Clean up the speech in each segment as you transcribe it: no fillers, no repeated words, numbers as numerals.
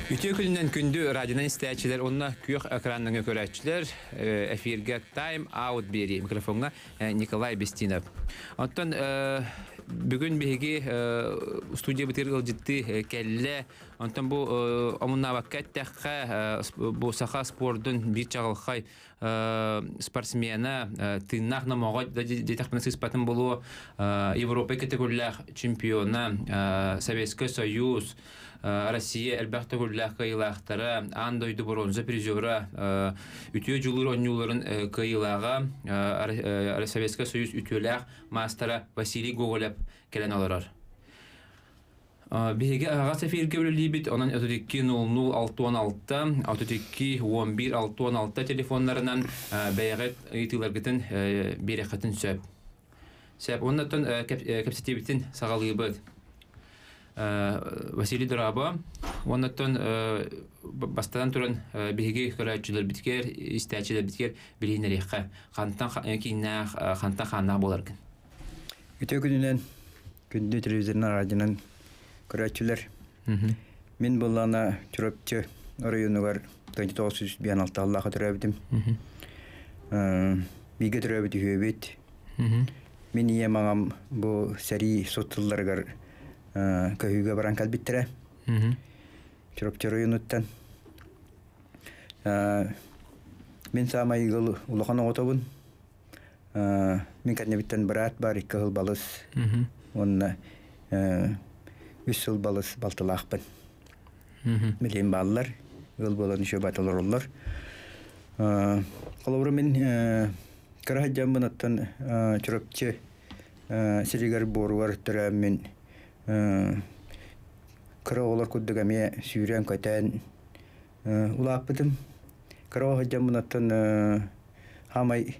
Үтүө күнүнэн күндү радионан истээччилэр уонна күөх экранныҥы көрөөччүлэр эфиргэ Time Out биэрии микрофоҥҥа Николай Бестинов. Оттон бүгүн биһиги студиябытыгар ыалдьыттыы кэллэ. Онтон бу омуннаабакка эттэххэ, бу саха спордун биир чаҕылхай спортсмена, тыыннаах номоҕо диэтэхпинэ сыыспатым буолуо, Европа категориялаах чемпиона, Советский Союз, Россия элбэх төгүллээх кыайыылаахтара, аан дойду боруонса призера, үтүө дьулуур оонньууларын кыайыылааҕа, Советский Союз үтүөлээх маастара Василий Гоголев кэлэн олорор. Биһиги аһаҕас эфиргэ үлэлиибит, онон 32 00 66 32 11 66 телефоннарынан бэйэҕит ыйытыыларгытын биэриэххитин сөп. Сөп. Оннуттан кэпсэтиибитин саҕалыыбыт. Василий Дорабо. Оннуттан бастатан туран биһиги көрөөччүлэрбитигэр, истээччилэрбитигэр билиһиннэриэххэ. Хантан кииннээх, хантан хааннаах буоларгын. Үтүө күнүнэн күндү телевизорынан, радионан көрөөччүлэр. Мин былаана Чурапчы оройуонугар 1956 аллаха төрөөбүтүм. Бииргэ төрөөбүт үһүөбүт. Мин ийэм аҕам бу сэрии сут сылларыгар көһүүгэ баран кэлбиттэрэ. Чурапчы оройуонуттан. Мин саамай ыал улахан оҕотобун. Мин кэннибиттэн быраат баар икки сыл балыс уонна үс сыл балыс балтылаахпын. Билигин бааллар, ыал буолан еще бат олороллор. Холобура мин кыра сылдьаммын оттон Чурапчы сиригэр буоругар төрөөммүн кыра оҕолор курдук эмиэ сүүрэн-көтөн улааппытым. Кыра сылдьаммын оттон Хаамай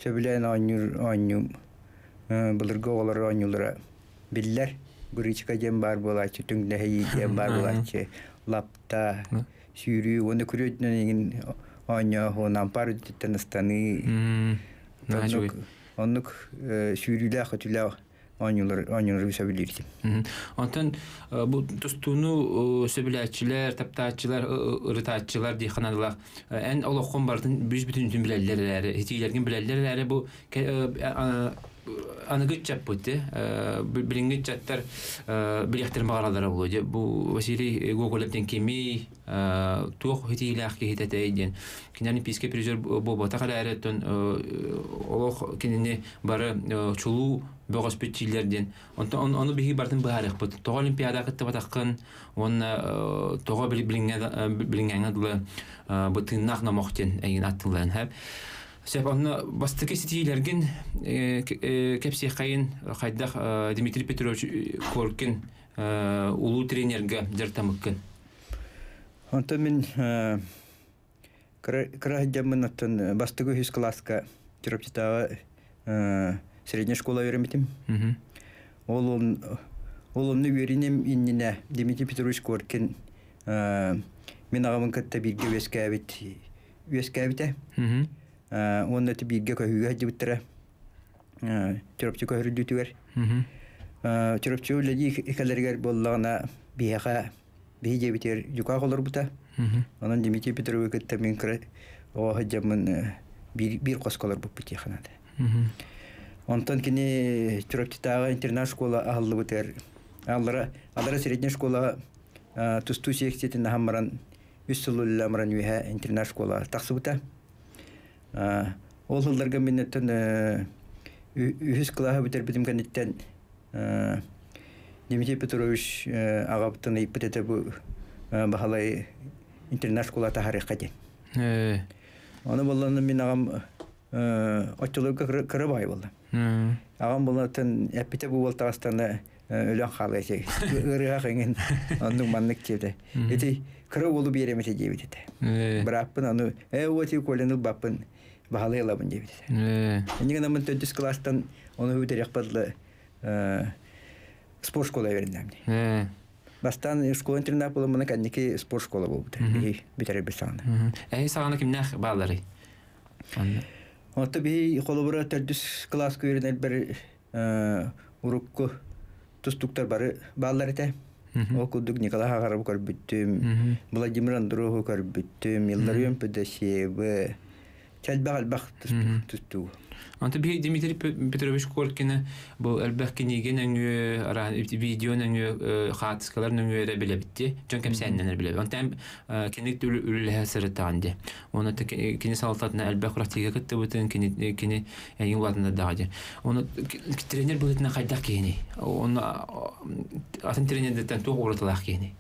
сөбүлээн оонньуур оонньуум былыргы оҕолор оонньуулара биллэр. Гречка диэн баар буолааччы, түҥнэһии диэн баар буолааччы, лапта, сүүрүү уонна күрүөтүнэн эҥин оонньооһун, ампаар үрдүттэн ыстаныы. Оннук, оннук сүүрүүлээх өтүүлээх оонньуулар оонньуулары сөбүлүүрдүм. Онтон бу тустууну сөбүлээччилэр, таптааччылар, ырытааччылар дии ханаллах эн олоххун барытын бүүс бүтүнүтүн билэллэр эрээри, итиилэргин билэллэр эрээри бу аныгы ыччаппыт билиҥҥи ыччаттар билиэхтэрин баҕараллара буолуо дьэ бу Василий Гоголев диэн кимий туох итиилээх киһитэ этэй диэн кини олимпийскай призер буолбатах эрээри оттон олох кинини бары чулуу бөҕөспүт дииллэр диэн онтон ону биһиги барытын быһаарыахпыт тоҕо олимпиада кыттыбатаххын уонна тоҕо билиҥҥэ дылы бу тыыннаах номох диэн эйигин аттылларын хэп сөп онно бастакы ситиилэргин кэпсиэххэйин хайдах Дмитрий Петрович Коркин улуу тренергэ дьарыктаммыккын. Онтон мин кыра сылдьаммын оттон бастакы үһүс кылааска Чурапчытааҕы средняя школа үөрэммитим. Ол ол онно үөрэним иннинэ Дмитрий Петрович Коркин мин аҕабын кытта бииргэ үөскээбит үөскээбитэ. Уонна ити бииргэ көһүүгэ сылдьыбыттара. Чурапчы көһөрүллүүтүгэр. Чурапчы үлэлии кэлэригэр буоллаҕына биһиэхэ биһи дьиэбитигэр дьукаах олорбута. Онон Дмитрий Петровы кытта мин кыра оҕо сылдьаммын биир хоско олорбуппут диэххэ наада. Онтон кини Чурапчытааҕы интернат школа аһыллыбытыгар аллара аллара средняя школа тустуу секциятын аһан баран үс сыл үлэлээн баран үөһэ интернат школа тахсыбыта. Ол сылларга мин оттон үһүс кылааһы бүтэрбитим кэнниттэн Дмитрий Петрович аҕабыттан ыйыппыт этэ бу Баһылай интернат школа таһаарыахха диэн. Ону буоллаҕына мин аҕам оччолорго кыра баҕайы буолла. Аҕам буоллаҕыттан эппитэ бу уол таҕыстана өлөн хаалыа этэ. Ыарыһах эҥин оннук маннык диэбитэ. Ити кыра уолу биэрэм этэ диэбит этэ. Бырааппын ону ээ уоти Коляны ылбаппын баһылай ылабын диэбит этэ. Инньэ гынан төрдүс кылаастан ону бүтэриэхпэр спорт школа үөрэннэм дии. Бастаан школа интернат буоламмына кэнники спорт школа буолбута. Биһи бүтэрэрбит саҕана. Эһи саҕана кимнээх баалларый? Онто биһи холобура төрдүс кылааска үөрэнэрбэр урукку тустууктар бары бааллар этэ. Ол курдук Николай Хагаровы көрбүттүм, Владимир Андруову көрбүттүм, Илларион Педосеевы, Элбэх элбэх тустуу. Онто биһи Дмитрий Петрович Коркина бу элбэх кинигэ нөҥүө, араан видео нөҥүө, хаатыскалар нөҥүө эрэ билэбитти. Дьон кэпсээннэнэр билэбит. Онтон кини үлэлэһэ сырыттаҕын дии. Оны кини салалтатына элбэх практика кыттыбытын, кини кини эйин улаатыннардаҕа дии. Оны тренер быһыытынан хайдах киһини? Оны атын тренердэртэн туох уратылаах киһини?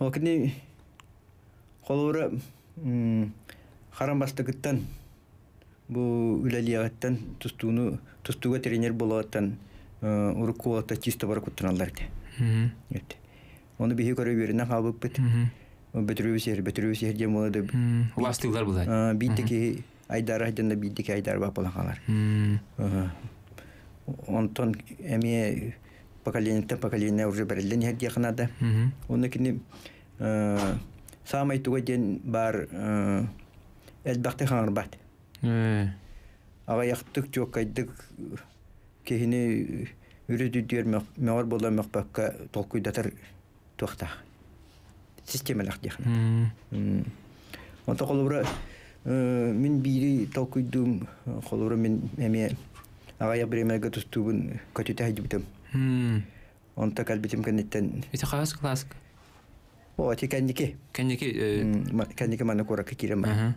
Ол кини холобура харан бастакыттан бу үлэлиэҕиттэн тустууну тустууга тренер буолуоттан урукку уолаттар чисто бары куттаналлар этэ. Ону биһи көрө үөрэнэн хаалбыппыт. Бөтүрүбүс иһэр диэн буола да Убаастыыллар булар. Биирдэ киһи айдаара дьонно биирдэ киһи айдаара буолан хаалар. Онтон эмиэ поколениеттан поколение уже бэриллэн иһэр диэххэ наада. Онно кини саамай туга диэн баар элбэхтик хаҥырбат. Аҕыйахтык, чуоккайдык киһини үрүт-үрдүгэр мөҕөр буола мөхпөккө толкуйдатар туохтаах. Систиэмэлээх диэххэ наада. Онто холобура мин биири толкуйдуум, холобура мин эмиэ аҕыйах бириэмэгэ тустуубун көтүтэ сылдьыбытым. Онто кэлбитим кэнниттэн Ити хаһыс кылааска? О, ити кэнники. Кэнники Кэнники манна куоракка киирэн баран.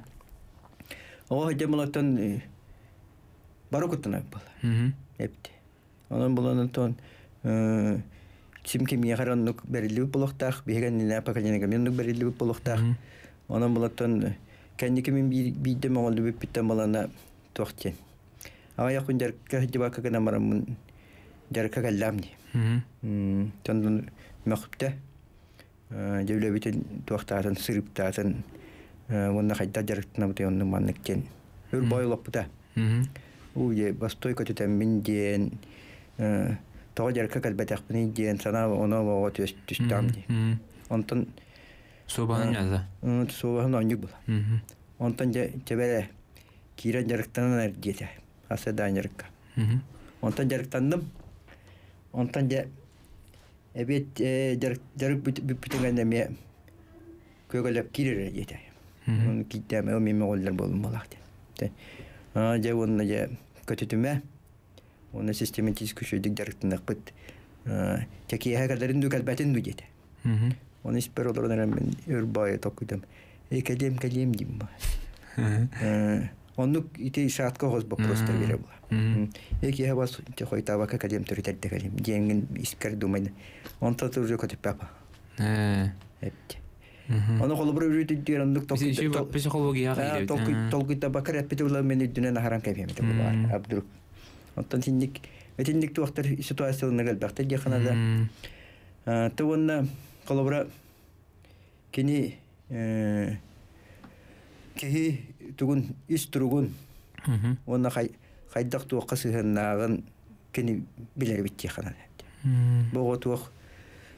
О, дьэ мулаттан бары куттанар буолла. Эпти. Онон булан онтон ким кимиэхэ оннук бэриллибит буолуохтаах, биһиги иннинэ поколениега оннук бэриллибит буолуохтаах. Онон булаттан кэнники мин биирдэ моҕоллубуппуттан балана туох диэн. Аҕыйах күн дьарыкка сылдьыбакка гынан бараммын дьарыкка кэллэм дии. Онтон мөхтө. Дьэ үлэбитин туохтаатын, сырыыптаатын уонна хайдах дьарыктанабытый оннук маннык диэн өр бой олоппута. Уу дьэ бастой көтүтэммин диэн тоҕо дьарыкка кэлбэтэхпиний диэн санаа оно оҕо түстэҕим дии. Онтон Суобаһын ньаата. Суобаһын оонньуур була. Онтон дьэ чэбэрэ киирэн дьарыктанан эр диэтэ. Хас да дьарыкка. Онтон дьарыктанным. Онтон дьэ эбиэт дьарык бүппүтүн кэннэ эмиэ күөгэлэп киирэрэ диэтэ. Оны киирдээмэ мин мөҕүллэр буоллум буолаах диэн. Дьэ уонна дьэ көтүтүмэ уонна систематически үчүгэйдик дьарыктаныахпыт. Чэкиэһэ кэлэрин дуу кэлбэтин дуу диэтэ. Оны испэр олорон эрэн мин өр баайы токкуйдам. Эй кэлиэм кэлиэм диим. Оннук ити шатка хос боппуруостар бере була. Эки бас хойутаабакка кэлиэм төрүтэрдэ кэлиэм диэҥҥин искэр думайна. Онто уже көтүппапа. Эпти. Ону холобур үрүтүддүөр оннук психология толкуйдабакка эппити була мен үрдүнэн аһаран кэбиэмите булар Абдур. Онтон синник этинник туохтар ситуацияларына элбэхтэр диэханада. Ты уонна холобура кини киһи тугун ис туругун уонна хайдах туохха сыһыаннааҕын кини билэр эбит диэххэ Бу оҕо туох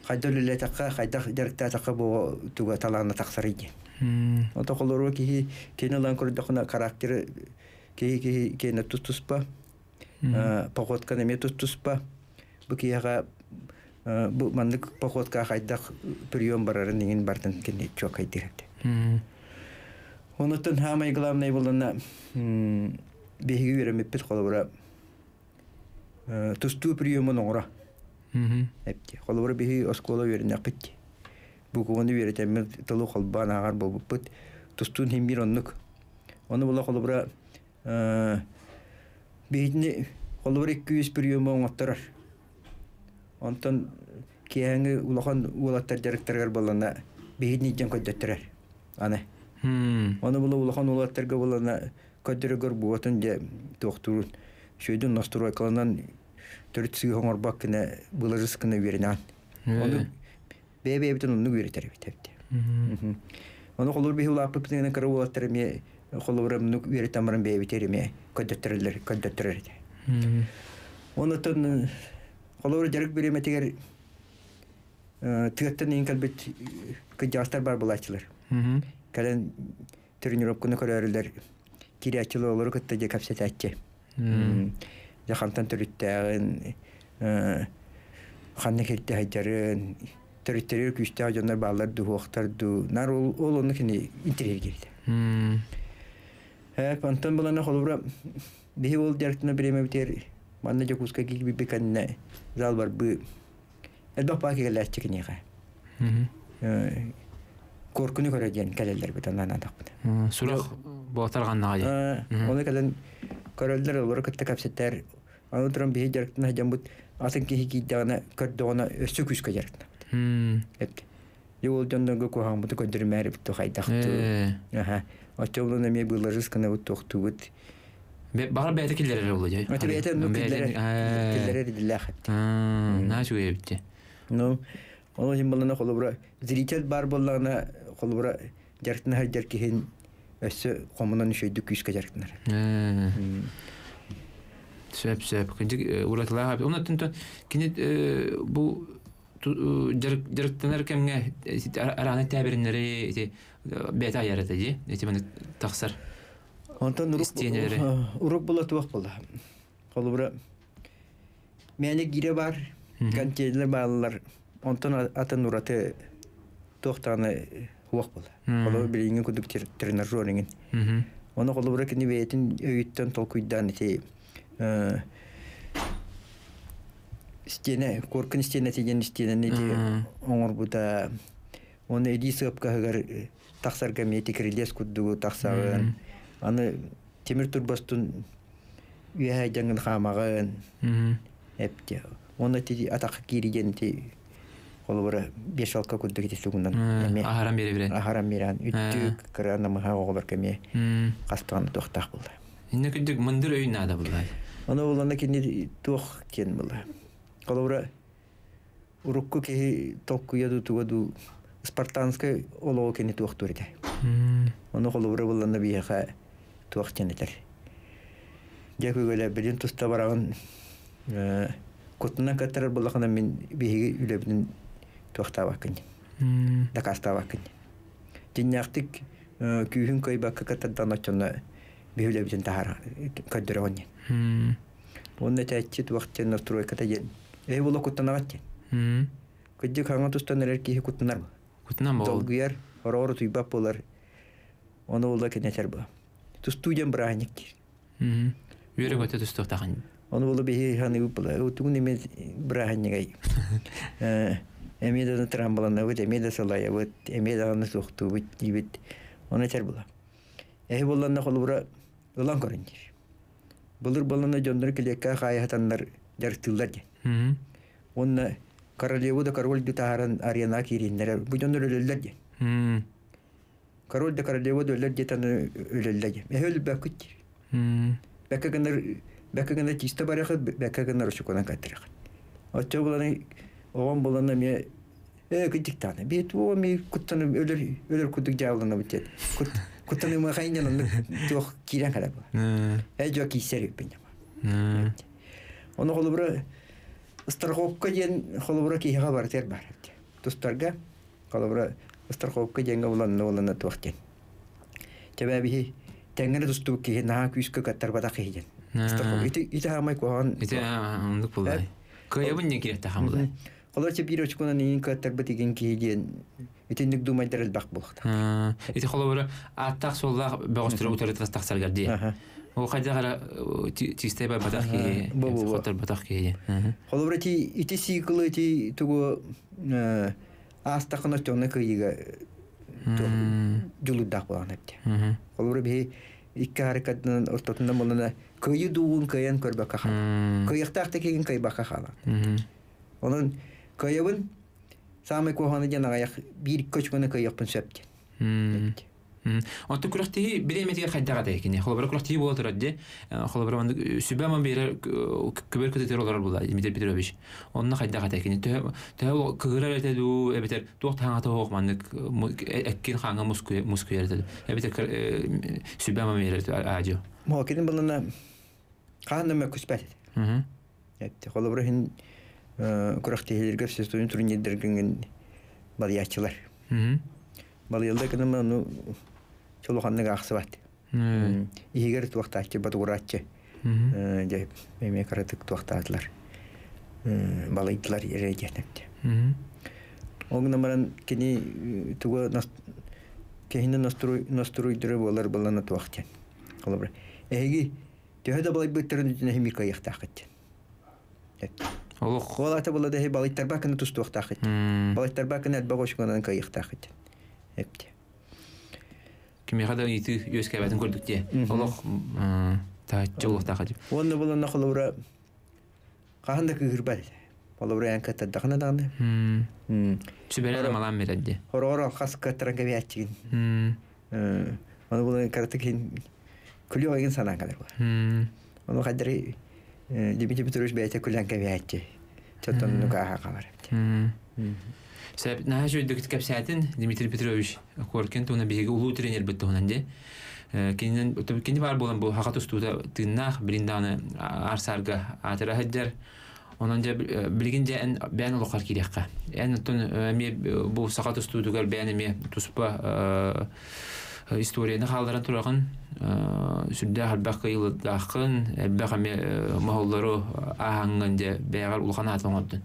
хайдах үлэлээтэххэ, хайдах дьарыктаатахха бу оҕо туга талаана тахсарый диэн. Ото холоруо киһи кини ылан көрдөххүнэ характеры киһи киһи киэнэ тус-туспа, походка эмиэ тус-туспа. Бу киһиэхэ бу маннык походка хайдах прием барарын иҥин бартын кини чуоккайдыыр этэ. Онуттан хаамай главное булана биһиги үөрэммиппит холобура тустуу приемун оҥоро. Эпти. Холобура биһиги оскуола үөрэнэхпит. Букваны үөрэтэммит тылы холбоон ааҕар буолбуппут. Тустуун иһин биир оннук. Ону була холобура биһитини холобура 200 приему оҥотторор. Онтон киэһэҥҥи улахан уолаттар дьарыктарыгар буоллана биһитини дьон көрдөттөрөр. Аны. Ону була улахан уолаттарга буоллана көрдөрөгөр буотун дьэ туохтуурун сүөдүн настройкаланан төрүт сыыһа оҥорбот гына былырыс гына үөрэнэҕин. Ону бэйэ-бэйэбитин оннук үөрэтэр эбит эбит. Ону холобур биһи улааппыппытынан кыра уолаттар эмиэ холобура оннук үөрэтэн баран бэйэбитигэр эмиэ көрдөттөрөллөр көрдөттөрөр этэ. Онуттан холобур дьарык бириэмэтигэр тыаттан иин кэлбит кырдьаҕастар бар булааччылар. Кэлэн тренировканы көрөөрүлэр киирээччилэр олору кытта дьэ кэпсэтээччи. Дьэ хантан төрүттээҕин, ханна кирдэ сылдьарын, Төрүттэригэр күүстээх дьоннор бааллар дуу, хуохтар дуу. Нар ол, ол онно кини интэриэһиргиирдэ. Онтон булана холобура биһи ол дьарыктана бириэмэбитигэр манна Дьокуускайга киирбиппит кэннэ зал барбыы элбэх баа кэлээччи киниэхэ. Куоркуну көрө диэн кэлэллэрбит анаанатахпыт. Сурах буотарҕаннаҕа дии. Оны кэлэн көрөллөр, олору кытта кэпсэтэр. Аны туран биһи дьарыктана сылдьаммыт атын киһи киирдэҕинэ көрдөҕүнэ өссө күүскэ дьарыктанабыт. Эт. Дьэ ол дьоннорго куһаҕаммыты көрдөрүмээрибит хайдах Аха. Оччолон эмиэ быларыс гынабыт туохтуубут. Баҕар бэйэтэ киллэрэр буолуо дии. Ати бэйэтэ оннук киллэрэр киллэрэр идэлээх эбит. Наһаа үчүгэй эбит дии. Ну, ол иһин балана холобура зритель баар буоллаҕына холобура дьарыктана сылдьар киһин өссө хомунан үчүгэйдик күүскэ дьарыктанар. Сөп сөп. Кырдьык уратылаах. Онон кини бу дьарыктанар кэмҥэ арааны тээбириннэри ити бэйэтэ айар этэ дии. Ити маннык тахсар. Онтон урук була туох була. Холобура мээнэ гиирэ баар, гантеллэр бааллар. Онтон атын ураты туох даҕаны уох була. Холобура билиҥҥи курдук тренажер иҥин. Ону холобура кини бэйэтин өйүттэн толкуйдаан ити стене, куоркун стенэтэ диэн стенаны ити оҥорбута. Оны илии сыапкаһыгар тахсарга эмиэ тикирилиэс курдугу тахсаҕын. Аны тимир турбастын үөһээ дьаҥын хаамаҕын. Эпти. Уонна ити атахха киири диэн ити холобура вешалка курдук ити сугунан эмиэ аһаран биэрэ аһаран биэрэн үттүк кыра намыһах оҕолорго эмиэ хастаҕына туохтаах буолла. Инне кырдьык мындыр өй наада булла. Ону булана кини туох диэн буолла. Холобура урукку киһи толкуйа дуу туга дуу спартанскай олоҕу кини туохтуур этэ. Ону холобура буллана биһиэхэ туох диэн этэр. Дьэ күгүлэ билин туста бараҕын кутунан каттарар буоллахына мин биһиги үлэбитин туохтаабаккын дакаастаабаккын. Дьиннээхтик күүһүн кыайбакка каттардан оччоно биһи үлэбитин таһаар көрдөрөҕүн диэн. Уонна этээччи туох диэн настройката диэн. Эһи була куттанаҕыт диэн. Кырдьык хаҥа тустан эрэр киһи куттанар. Куттанан буол. Долгуйар, ороҕор утуйбат буолар. Ону була кинэтэр бу. Тустуу диэн бырааһынньык диир. Үөрэ көтө тустуохтаахын. Ону була биһи ханыыбыт була. Утугун эмиэ бырааһынньыгай. Эмиэ да трамбаланабыт, эмиэ да салайабыт, эмиэ даҕаны суохтуубут диибит. Ону этэр була. Эһи буолланна холобура ылан көрүн диир. Былыр буолланна дьоннору килиэккэ хаайыһатаннар дьарыктыыллар диэн. Уонна королеву да король ду таһааран аренаҕа киириннэрэр. Бу дьоннор өлөллөр диэн. Король да королева да өлөр диэтэн өлөллөр диэн. Эһи өлбөккүт диир. Бэккэ гынар бэккэ гынар чисто барыахыт, бэккэ гынар очукунан каттырыахыт. Оччо буланы оҕом булан эмиэ Ээ кырдьыктаана биэт уо ми куттаны өлөр өлөр курдук дьаалланабыт диэн. Куттанымыаха инньэн оннук туох киирэн кэлэр була. Ээ дьо киирсэр үппүн дьама. Ону холобура страховка диэн холобура киһиэхэ барытыгар баар эбит. Тустарга холобура страховка диэҥҥэ уланна уланна туох диэн. Тэбээбиһи тэҥҥэ тустубут киһи наһаа күүскэ каттарбатах киһи диэн. Страховка ити ити хаамай куһаҕан. Ити оннук буолай. Кыайабын диэн киирэттэххин булай. Холобур, биир очконан иин кыаттарбыт игин киһи диэн итинник думайдар элбэх буолуохтаах. Ити холобура ааттаах-суоллаах бөҕөстөрү утары тахсаргар дии. Ол хайдах эрэ чистай барбатах киһи, хотторботох киһи. Холобура ити ити сиклы ити тугу аастахына оччоҕуна кыайыыга дьулуурдаах буолан эбит. Холобура биһи икки харакатынан ортотунан буолана кыайыы дуугун кыайан көрбөккө хаалар. Кыайыахтаах да киһигин кыайбакка хаалар. Онон кыайабын саамай куһаҕана диэн аҕыйах биир көчкөнө кыайыахпын сөп диэн. Оттон күрэхтэһии бириэмэтигэр хайдах этэй кини? Холобура күрэхтэһии буола турар дии. Холобура маннык сүбэ-ама биэрэр көбөр көтүтэр олорор буолла Дмитрий Петрович. Онно хайдах этэй кини? Төһө төһө кыһырар этэ дуу, эбэтэр туох таһаҥата суох маннык эккин хааҥҥа мускуйар этэ дуу, эбэтэр сүбэ-ама биэрэр аадьы. Мо кини булана хаан да мөккүспэт этэ. Холобура иһин күрэхтэһиилэргэ всесторонний турнирдарга балыйааччылар. Балыйаллар гынан ону чолоханнык аахсыбат. Иһигэр туохтааччы, батугурааччы. Дьэ, эмиэ кыратык туохтаатылар. Балыйдылар эрэ диэн. Ол гынан баран кини туга киһини настроение буолар балана туох диэн. Холобура, эһиги төһө да балайбыттарын үтүнэ хими кыайыахтааххыт. Олох. Ол ата була да балыттарба кына тустуохтааххыт. Балыттарба кына элбэх очконан кыайыахтааххыт. Эпти. Кимиэхэ да ыйытыы үөскээбэтин көрдүк дии. Олох тааччы олохтаах дип. Уонна булана холобура хаһан да кыыһырбат. Холобура эн кыттардахына даҕаны. Сүбэлэр амалаан берер дии. Хороҕор хас кыттаран кэбиһээччигин. Ону булан караты кин күлү ойгын санаан кэлэр буолар. Ону хайдары Дмитрий Петрович бэйэтэ күлэн кэбиһээччи. Чотоннук ааһа хаалар. Сөп, наһаа үчүгэйдик кэпсээтин Дмитрий Петрович Коркин туһунан биһиги улуу тренербит туһунан дии. Кининэн кини баар буолан бу хаха тустуута тыыннаах билин даҕаны аар-саарга аатыра сылдьар. Онон дьэ билигин дьэ эн бэйэн олоххор киириэххэ. Эн оттон эмиэ бу саха тустуутугар бэйэн эмиэ туспа историяны хаалларан тураҕын. Сүрдээх элбэх кыайыылааххын, элбэх эмиэ моһоллору ааһаҥҥын дьэ бэйэҕэр улахан аат оҥордун.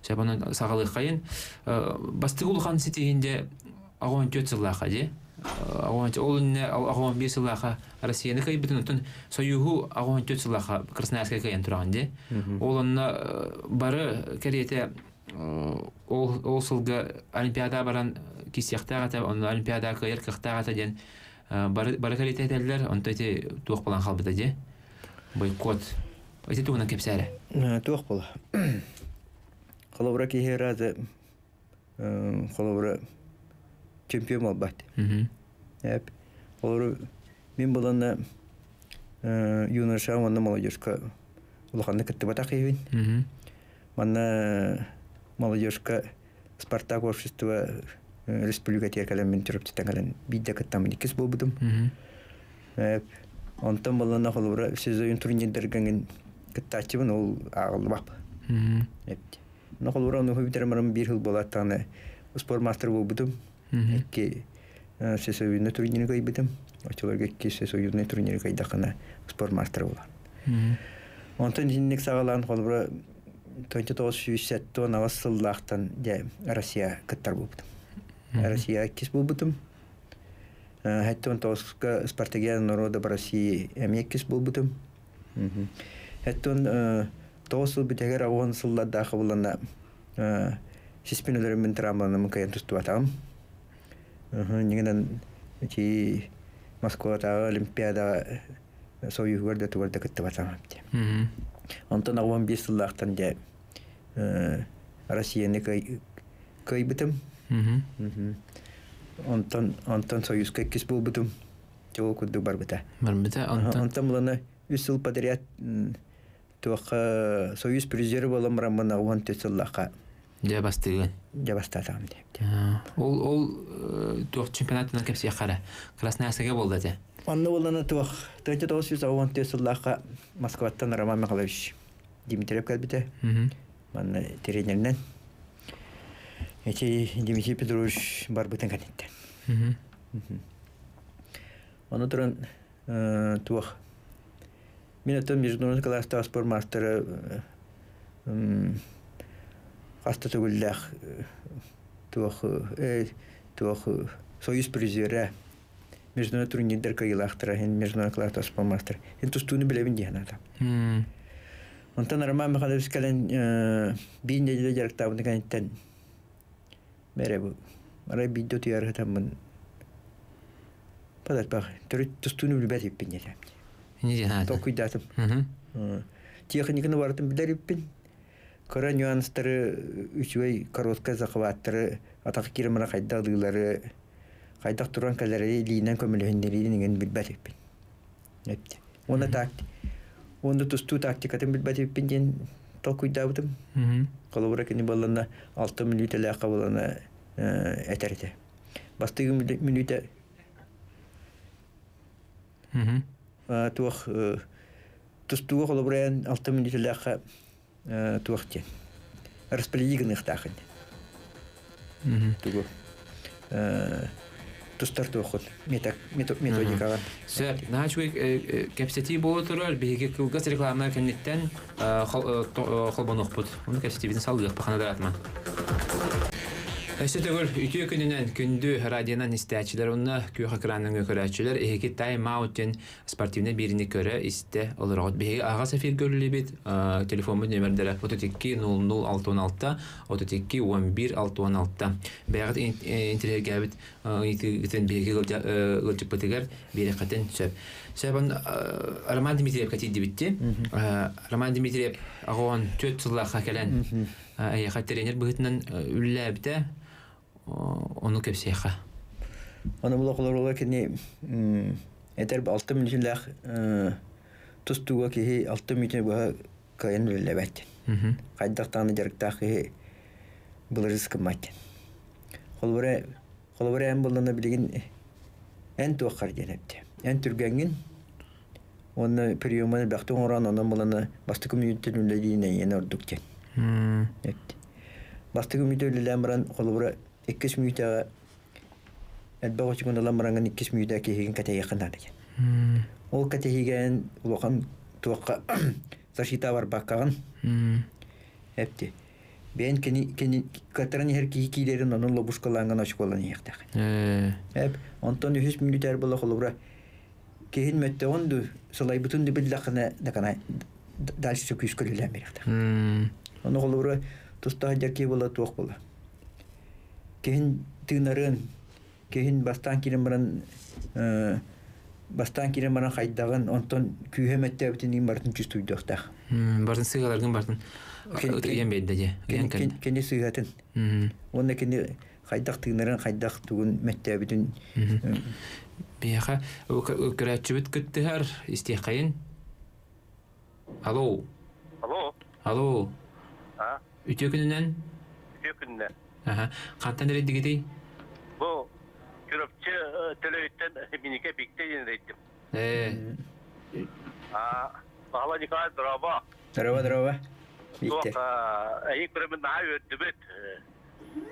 Сөп онон саҕалыаххайын. Бастакы улахан ситиһин дьэ 14 сыллаахха дии. Ол иннинэ 15 сыллаахха Россияны кыайбытын, оттон Союһу 14 сыллаахха Красноярскай кыайан тураҕын дии. Ол онно бары кэриэтэ ол сылга Олимпиада баран киирсиэхтээх этэ, онно Олимпиада кыайар кыахтаах этэ диэн бары кэриэтэ этэллэр, онто ити туох буолан хаалбыта дии. Бойкот. Ити туһунан кэпсээрэ. Туох буола. Холобура киһи ыраазы холобура чемпион буолбат. Эп. Холобура мин буланна юноша уонна молодежка улаханнык кыттыбатах киһибин. Манна молодежка Спартак общество республика кэлэн төрөптүттэн кэлэн биирдэ кыттаммын иккис буолбутум. Онтон буланна холобура сезон турнирдаргangin кыттааччыбын ол ааҕыллыбап. Но холобура ону бүтэрем биир хыл буолааттаҕына спорт мастер буолбутум. Икки всесоюзный турниры кыайбытым. Оччолорго икки всесоюзный турниры кыайдаххына спорт мастер буолан. Онтон итинник саҕалаан холобура 1978 сыллаахтан дьэ Россия кыттар буолбутум. Россия иккис буолбутум. Хэттон тоҕуска Спартакиада народа России эмиэ иккис буолбутум. Хэттон тоҕус сыл бүтэһигэр 10 сыллардаах булана сиспин өлөрөммүн травмаланаммын кыайан тустубатаҕым. Ньиҥинэн ити Москватааҕы Олимпиадаҕа Союһугар да тугар да кыттыбатаҕым эбит. Онтон 15 сыллаахтан дьэ Россияны кыайбытым. Онтон Союзка иккис буолбутум. Ол курдук барбыта. Барбыта онтон. Онтон булана үс сыл подряд туохха Союз призеры буолан бараммын 14 сыллаахха Дьэ бастыгын. Дьэ бастаатаҕым диэбит. Ол туох чемпионатынан кэпсиэххэ эрэ. Красноярскайга буолла этэ. Онно буолана туох 1914 сыллаахха Москваттан Роман Михайлович Дмитриев кэлбитэ. Манна тренеринэн. Эти Дмитрий Петрович барбытын кэнниттэн. Ону туран туох мин оттон международный класстаах спорт мастера хаста төгүллээх туох туох союз призера международный турнирдар кыайыылаахтара международный класстаах спорт мастер ин тустууну билэбин диэн аата. Онтон Роман Михайлович кэлэн биир нэдиэлэ дьарыктаабытын кэнниттэн мэрэ бу арай биирдэ утуйар сытаммын падарпах төрүт тустууну билбэт иппин диэтэ. Не диэн аата. Толкуйдаатым. Техниканы барытын билэр иппин. Кыра нюанстары, үчүгэй короткай захваттары, атах киирэн хайдах ылыылары, хайдах туран кэлэри илиинэн көмөлөһүннэриин иҥэн билбэт иппин. Уонна так уонна тустуу тактикатын билбэт иппин диэн толкуйдаабытым. Холобура кини буоллана 6 мүнүүтэлээххэ буолана этэр этэ. Бастыгы мүнүүтэ туох тустууга холобура 6 мүнүүтэлээххэ туох диэн распределение гыныахтаахын. Тугу тустар туоххун методикаҕын. Сөп, наһаа үчүгэй кэпсэтии буола турар. Биһиги кылгас рекламалар кэнниттэн холбонуохпут. Ону кэпсэтиибитин салгыахпыт ханадаратыман. Өссө төгүл үтүө күнүнэн күндү радионан истээччилэр уонна күөх экранын көрөөччүлэр эһиги Time Out диэн спортивнай биэриини көрө истэ олороҕут. Биһиги аһаҕас эфиргэ үлэлиибит. Телефоммут нүөмэрдэрэ 32 00 66 32 11 66. Бэйэҕит интириэһиргээбит ыйытыыгытын биһиги ыалдьыппытыгар биэриэххитин сөп. Сөп Роман Дмитриевка тиийдибитти. Роман Дмитриев аҕаон 4 сыллаахха кэлэн эйиэхэ тренер быһыытынан үлэлээбитэ ону кэпсиэххэ. Ону бұл оҕолоруга кини этэр алта мүнүүтүлээх тустууга киһи алта мүнүүтүнү быһа кыайан үлэлээбэт. Хайдах даҕаны дьарыктаах киһи былырыс гыммат. Холобура, холобура эн буллана билигин эн туоххар диэн эптэ. Эн түргэҥҥин уонна приеманы элбэхтик оҥорон онон булана бастакы мүнүүттэн үлэлиин эйиэнэ ордук диэн. Эттэ. Бастакы мүнүүтэ үлэлээн баран холобура иккис мүнүүтэҕэ элбэх очукун ылан бараҥҥын иккис мүнүүтэ киһигин кэтэһиэххин наада диэн. Ол кэтэһиигэ улахан туохха защита барбаккаҕын эпти. Бэйэн кини кини кытаран иһэр киһи киирэрин онон лобушкалааҥҥын очколан иһиэхтээх. Эп онтон үһүс мүнүүтээр буола холобура киһин мөттөҕүн ду сылайбытын ду биллэххинэ дакана дальше күүскэ үлэлээн биэриэхтээх. Ону холобура тустаах дьэр киһи буола туох буола. Киһин тыынарын, киһин бастаан киирэн баран бастаан киирэн баран хайдаҕын, онтон күүһэ мөттөөбүтүн барытын чувствуйдуохтаах. Бартын сыгаларгын бартын ыйан биэрдэ дьэ. Кини сыыһатын. Уонна кини хайдах тыынарын, хайдах тугун мөттөөбүтүн. Биһиэхэ көрөөччүбүт кыттыһар истиэххэйин. Алло. Алло. Алло. А? Үтүө күнүнэн. Үтүө күнүнэн. Аха. Хантан эрэйдигитий? Бу Чурапчы төлөйүттэн минике бикте диэн эрэйдим. Э. А, Баһыла Николай, дорообо. Дорообо, дорообо. Суох, эйи көрөмүн наһаа үөрдүбүт.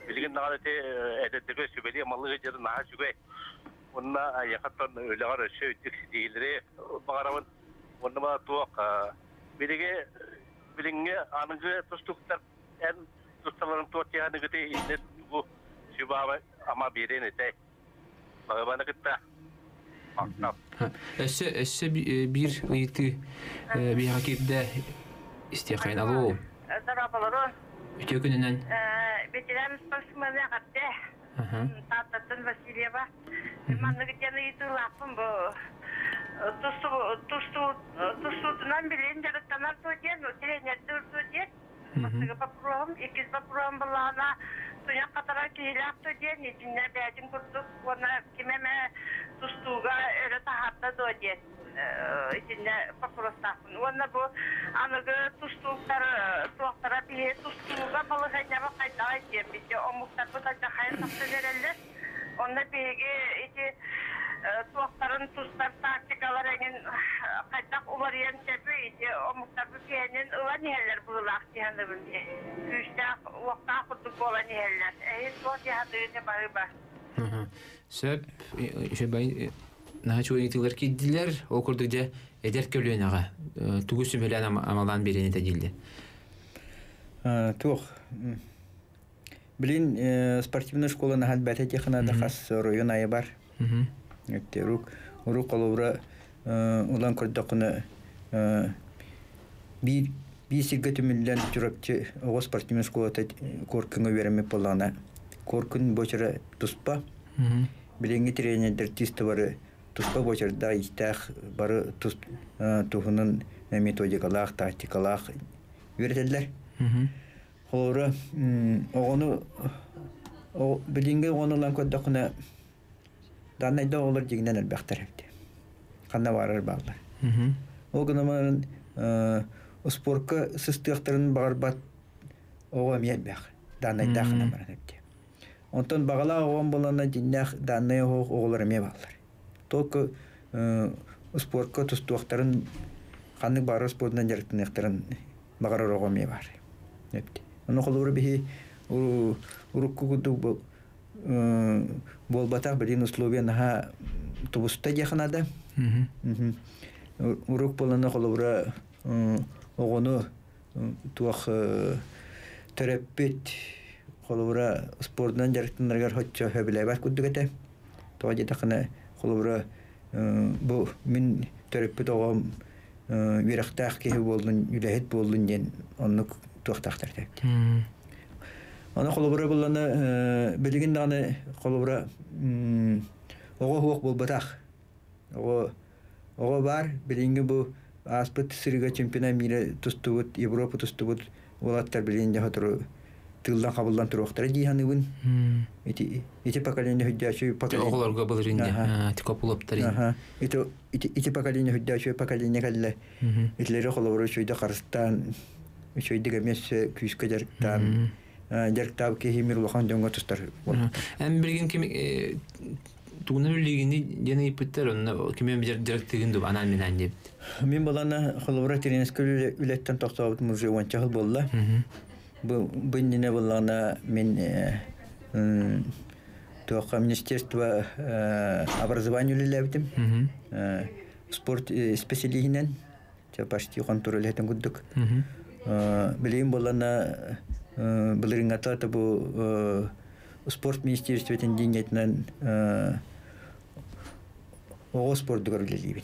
Билигин даҕаны ити эдэрдэргэ сүбэлии амалыы сылдьарын наһаа үчүгэй. Уонна айахаттан үлэҕэр өссө үрдүк ситиһиилэри баҕарабын. Уонна баа туох билиги билиҥҥи аныгы тустууктар эн тусталарын туох тиһаныгыты иннин тугу сүбаабай ама биэриэн этэй. Баҕабаны кытта махтал. Өссө өссө биир ыйытыы биһиэхэ киирдэ истиэххэйин. Алло. Здорово. Үтүө күнүнэн. Ветеран спортсмена эҕэрдэ. Тааттаттан Васильева. Маннык диэн ыйытыылаахпын бу тустуутунан билин дьарыктанар дуо диэн, тренердиир дуо диэн. Бастакы боппуруоһум, иккис боппуруоһум былаана туйах хатарар киһилээх дуо диэн, итиннэ бэйэтин курдук уонна ким эмэ тустууга өрө таһаарда дуо диэн итиннэ боппуруостаахпын. Уонна бу аныгы тустууктар туохтара биһи тустууга балаһыанньабыт хайдаҕый диэн биһи омуктарбыт алдьархайын тахсан эрэллэр. Онно биһиги ити туохтарын тустар тактикалар эҥин хайдах уларыйан сөбүй ити омуктарбыт киһинин ылан иһэллэр быһыылаах дии дии. Күүстээх, уохтаах курдук буолан иһэллэр. Эһи туох дии саныыгын баһыыба. Сөп, үчүгэй наһаа үчүгэй ыйытыылар киирдилэр. Ол курдук дьэ эдэр көлүөнэҕэ тугу сүбэлээн амалаан биэриэн этэ дииллэр. Туох Билин спортивная школа наһаа бэтэ технада хас оройуон айы бар. Урук урук холобура улан көрдөххүнэ биир биир сиргэ түмүллэн Чурапчы оҕо спортивная школата Коркиҥҥа үөрэммит буоллаҕына Коркин буочара туспа. Билиҥҥи тренердэр чисто бары туспа буочардаах иистээх бары тус туһунан методикалаах, тактикалаах үөрэтэллэр. Холобура, оҕону билиҥҥи оҕону ылан көрдөххүнэ, даннайда оҕолор дьиҥинэн элбэхтэр эбит. Ханна баарар бааллар. Ол гынан баран спорка сыстыахтарын баҕарбат оҕо эмиэ элбэх. Даннайдаах гынан баран эбит. Онтон баҕалаах оҕом буоллаҕына дьиҥнээх даннай оҕолор эмиэ бааллар. Только спорка тустуохтарын ханнык баарар спордунан дьарыктаныахтарын баҕарар оҕо эмиэ баар. Ону холобура биһи урукку курдук буолбатах билин условия наһаа тубуста диэххэ наада. Урук буолана холобура оҕону туох төрөппүт. холобура спордунан дьарыктанарыгар хоччо сөбүлээбэт курдук этэ. Тоҕо диэтэххинэ, холобура бу мин төрөппүт оҕом үөрэхтээх киһи буоллун, үлэһит буоллун диэн оннук туохтаахтар этэ. Аны холобура буллана билигин даҕаны холобура оҕо уһуох буолбатах. Оҕо оҕо баар билиҥҥи бу ааспыт сырыыга чемпионат мира тустубут, Европа тустубут уолаттар билигин дьэ сотору тыыллан-хабыллан туруохтара дии саныыбын. Ити ити поколение хүддээчү поколение Оҕолорго былырыын тикопулоптар. Ити ити ити поколение хүддээчү поколение кэллэ. Итилэри холобура үчүгэйдик харыстаан, үчүгэйдик эмиэ өссө күүскэ дьарыктаан, дьарыктаабыт киһи мир улахан дьоҥҥо тустар. Эн билигин ким тугунан үллигини диэн ыйыппыттар, онно кими дьарыктыгын дуу анаан минаан диэбит. Мин балана холобура тренерскэй үлэттэн тохтообутум уже уонча сыл буолла. Бу бу иннинэ буоллаҕына мин туохха министерство образования үлэлээбитим. Спорт исписэлииһинэн почти хонтуруол этин курдук. Билигин буоллана былырыҥҥата бу спорт министерствотын дингетинэн оҕо спордугар үлэлиибин.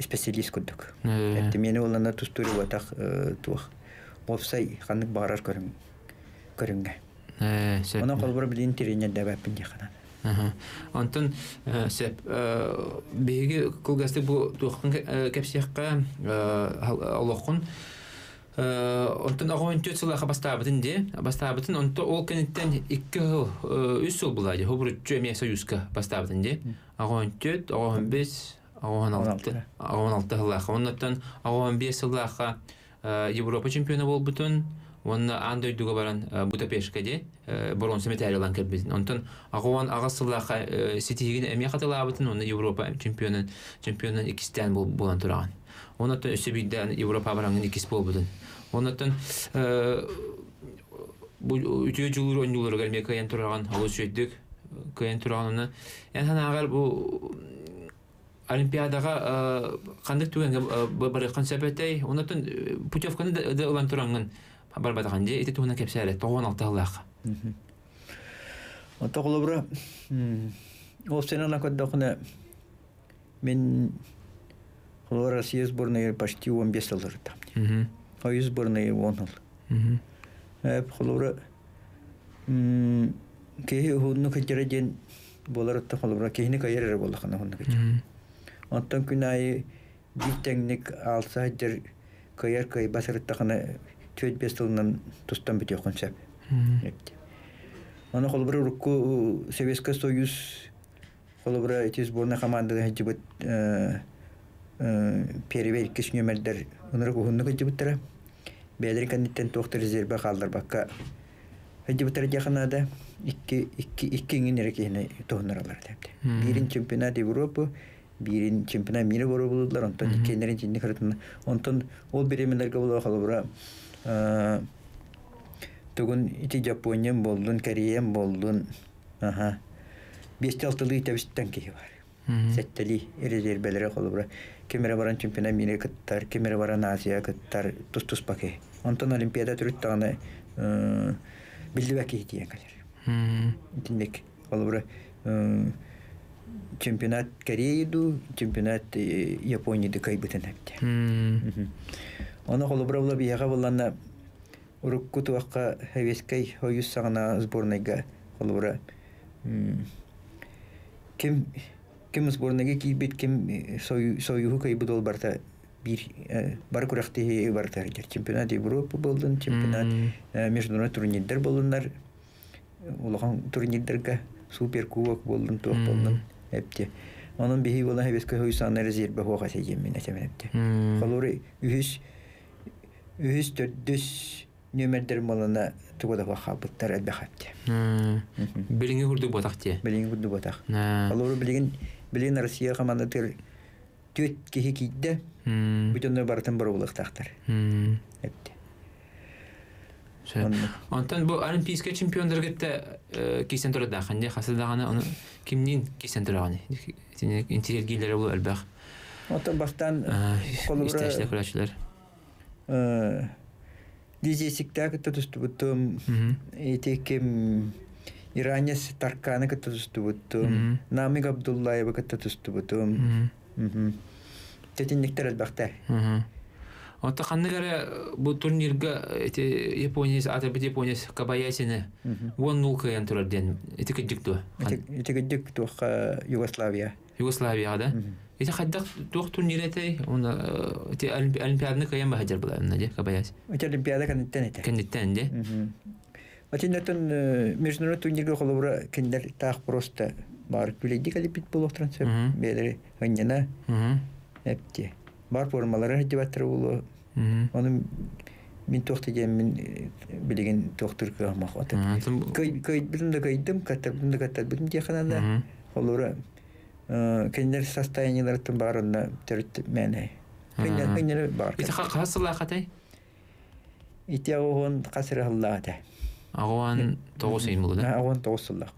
Специалист курдук. Миэни буоллана тустуур буотах туох уопсай ханнык баҕарар көрүҥ көрүҥҥэ. Онон холобура билигин тренердээбэппин диэххэ наада. Онтон сөп биһиги кылгастык бу туоххун кэпсиэххэ олоххун онтон оҕон түөрт сыллаахха бастаабытын дии бастаабытын онто ол кэнниттэн икки сыл үс сыл булаа дии хобуруччу эмиэ союзка бастаабытын дии оҕон түөрт оҕон бес оҕон алты оҕон алта сыллаахха оннуттан оҕон биэс сыллаахха Европа чемпиона буолбутун уонна аан дойдуга баран Будапешка дии боруонса мэтээли ылан кэлбитин. Онтон аҕа аҕыс сыллаахха ситиһигин эмиэ хатылаабытын уонна Европа чемпионун чемпионун иккистээн буолан тураҕын. Оннуттан өссө биирдэ Европа бараҥын иккис буолбутун. Оннуттан бу үтүө дьулуур оонньууларыгар эмиэ кыайан тураҕын, олус үчүгэйдик кыайан тураҕын. Онно эн санааҕар бу Олимпиадаҕа ханнык түгэҥҥэ барыаххын сөп этэй? Оннуттан путевканы да ылан тураҥҥын барбатаҕын дии. Ити туһунан кэпсээ эрэ. 96 сыллаахха. Онто холобура ол сенана көрдөхүнэ мин холобура Россия сборная почти 15 сыл сырыттам. Союз сборная 10 сыл. Холобура киһи уһуннук сылдьара диэн буолар оттон холобура киһини кыайар эрэ буоллаххына уһуннук сылдьар. Онтон күн аайы биир тэҥник аалса сылдьар кыайар кыайбат сырыттахына 4-5 сылынан тустан бүтүөххүн сөп. Аны холобура урукку Советский Союз холобура ити сборная команданы сылдьыбыт первый иккис нүөмэрдэр ынырык уһуннук сылдьыбыттара. Бэйэлэрин кэнниттэн туох да резервэ хаалларбакка сылдьыбыттара диэххэ наада. Икки, икки, икки иҥин эрэ киһини туһуннараллар этэ. Биирин чемпионат Европы, биирин чемпионат мира боруобулууллар, онтон иккиэннэрин итинник ырытына. Онтон ол бириэмэлэргэ буолуо холобура тугун ити Япониям буоллун, Кореям буоллун, аха, биэсти-алтылыы тэбистэн киһи бар. Сэттэлии резервэлэрэ холобура ким эрэ баран чемпионат мира кыттар, ким эрэ баран Азия кыттар, тус-туспа киһи. Онтон Олимпиада төрүт даҕаны биллибэт киһи тиийэн кэлэр. Итинник холобура чемпионат Кореи дуу, чемпионат Японии дуу кыайбытын эбитэ. Ону холобура була биһиэхэ булланна урукку туохха Советскай Союз саҕана сборнайга холобура ким ким сборнайга киирбит, ким союһу кыайбыт ол барыта биир бары күрэхтэһии барыта сылдьар. Чемпионат Европы буоллун, чемпионат международный турнирдар буоллуннар, улахан турнирдарга суперкубок буоллун, туох буоллун эпти. Онон биһи буолан Советскай Союз саҕана резервэ суох этэ диэн мин этэмин эпти. Холобур үһүс үһүс төрдүс нүөмэрдэр буолана туга да хаалбыттар элбэх эпти. Билиҥҥи курдук буотах дии. Билиҥҥи курдук буотах. Холобур билигин билигин Россия командатыгар түөрт киһи киирдэ. Бу дьоннор барытын боруобулуохтаахтар. Эпти. Онтон бу олимпийскай чемпионнары кытта киирсэн турардааххын дии хаса даҕаны ону кимниин киирсэн тураҕыный? Интириэргииллэрэ бу элбэх. Оттон бастаан холобура истээччилэр көрөөччүлэр. Дизесиктээх кытта тустубутум. Ити ким Иранец Тарканы кытта тустубутум. Намик Абдуллаевы кытта тустубутум. Тэтинниктер элбэхтэр. Онто ханнык эрэ бу турнирга ити Япония атырбыт Япония Кабаясины 10-0 кыайан турар диэн ити кырдьык дуо? Ити кырдьык туохха Югославия. Югославияҕа да? Ити хайдах туох турнир этэй? Уна ити Олимпиаданы кыайан баһадьар была дии Кабаяси. Ити Олимпиада кэнниттэн этэ. Кэнниттэн дии. Отиннэтэн международный турнирга холобура кинилэр таах просто баар күлэйдик алиппит буолуохтарын сөп. Бэйэлэри ынньана эпти. Бар формалары сылдьыбаттара буолуо. Ону мин туох да диэммин билигин туохтуур кыаҕым атын. Кыайбытым да кыайдым, каттарбытым да каттарбытым диэххэ наада. Холобура кинилэр состояниеларыттан баар онно төрүт мээнэ. Кинилэр баар. Ити хас сыллаах этэй? Ити аҕыһын хас эрэ сыллаах этэ. Аҕуан тоҕус ыйын буолла да? Аҕуан тоҕус сыллаах.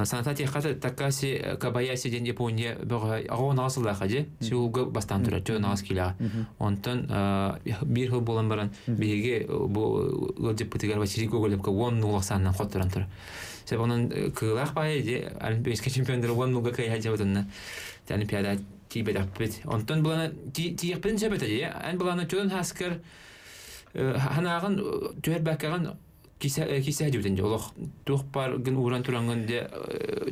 Саната тиэххэ Такаси Кабаяси диэн Япония бөҕө аҕуан аҕыс сыллаах дьэ Сеулга бастаан турар чөөн аҕыс киилэҕэ. Онтон биир сыл буолан баран биһиги бу ыалдьыппытыгар Василий Гоголевка 10-0 ахсаанынан хотторон турар. Сөп онон кыылаах баайы дьэ олимпийскай чемпионнары 10-0-га кыайа дьабытынна Олимпиада тиийбэтэхпит. Онтон былана тиийэхпитин сөп этэ дии. Эн былана чөлөн хааскар ханааҕын түһэрбэккэҕин кисе дьибитин дьэ олох туох баар гын ууран тураҥҥын дьэ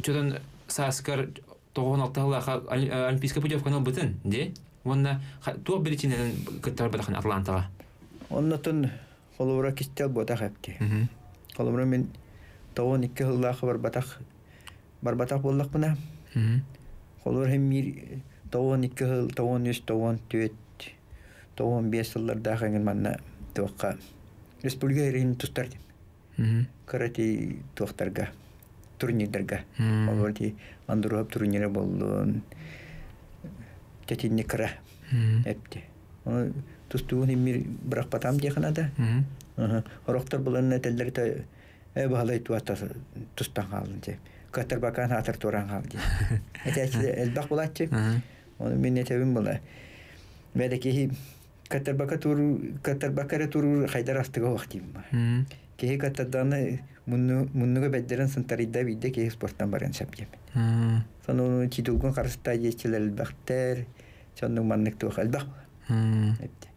чөлөн сааскар тоҕуһун алта сыллаахха олимпийскай путевканы ылбытын дии уонна туох биричиинэнэн кыттарбатахын Атлантаҕа. Оннотун холобура кистэл буотах эпти. Холобура мин 92 сыллаахха барбатах барбатах буоллахпына холобура мир 92 сыл 93 94 95 сыллардаах эҥин манна туохха республика иһин тустар кыра ти туохтарга турнирдарга холобура ти Андруһап турнира боллун тэтинни кыра эпти ону тустуугун иммир бырахпатам диэхинэ да орохтор буланна этэллэр Ээ баһылай туата тустан хаалын дии. Кыаттарбакаан аатар туораан хаал дии. Этээччи элбэх булааччы. Ону мин этэбин була. Бэдэ киһи кыаттарбакка туруу кыаттарбакка эрэ туруур хайдар астыга суох диим. Киһи кыаттардаҕына муннуга бэддэрэн сынтарыйда биирдэ киһи спортан барыан сөп диэм. Сону титулгун харыстаа диэччилэр элбэхтэр. Соннук маннык туох элбэх. Эпти.